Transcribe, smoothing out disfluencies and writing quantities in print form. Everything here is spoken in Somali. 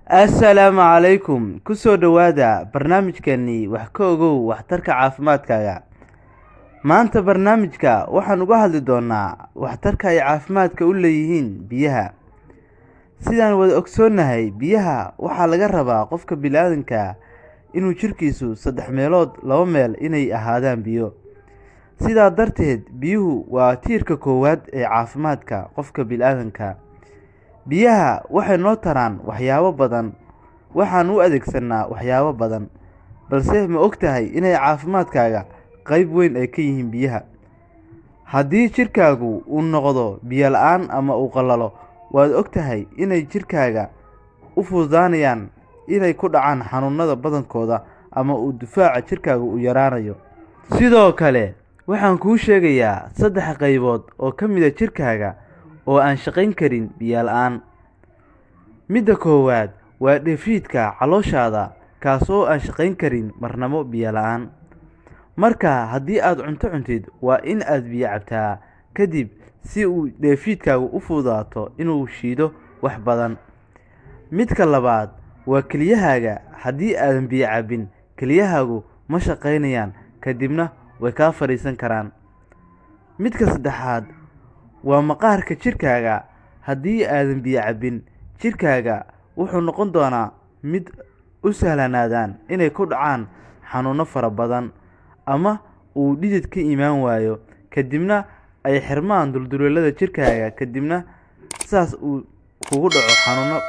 Assalaamu calaykum. Kusoo dhowaada barnaamijkeenii Wax ka Ogow Waxtarka Caafimaadkaaga. Maanta barnaamijka waxaan uga hadli doonaa waxtarka ay caafimaadka u leeyihiin biyaha. Sidaan wada ogsoonnahay, biyaha waxaa laga rabaa qofka bini'aadamka inuu jirkiisu saddex meelood laba meel inay ahaadaan biyo. Sidaa darteed, biyuhu waa tiirka koowaad ee caafimaadka qofka bini'aadamka. Biyaha waxay noo taraan waxyaabo badan, waxaan u adeegsanaa waxyaabo badan, balse ma ogtahay inay caafimaadkaaga qayb weyn ay ka yihiin biyaha? Haddii jirkaagu uu noqdo biyo la'aan ama uu qallalo, waad ogtahay inay jirkaaga u fududaanayaan inay ku dhacaan xanuunada badankooda ama uu difaaca jirkaaga uu yaraanayo. Sidoo kale waxaan kuu sheegayaa saddex qaybood oo ka mid ah jirkaaga oo aan shaqayn karin biyo la'aan. Midda koowaad waa dheefshiidka calooshaada, kaas oo aan shaqayn karin marnabo biyo la'aan. Marka haddii aad cunto cuntid, waa in aad biyo cabtaa kadib si uu dheefshiidkaagu u fududaato inuu shiido wax badan. Midka labaad waa kelyahaaga. Haddii aadan biyo cabbin, kelyahaagu ma shaqaynayaan, kadibna way kaa fadhiisan karaan. Midka saddexaad waa maqaarka jirkaaga. Haddii aadan biyo cabbin, jirkaaga wuxuu noqon doonaa mid u sahlanaadaan inay ku dhacaan xanuuno fara badan ama uu dhidid ka imaan waayo, kadibna ay xirmaan dulduleelada jirkaaga, kadibna saas uu kugu dhaco xanuuno.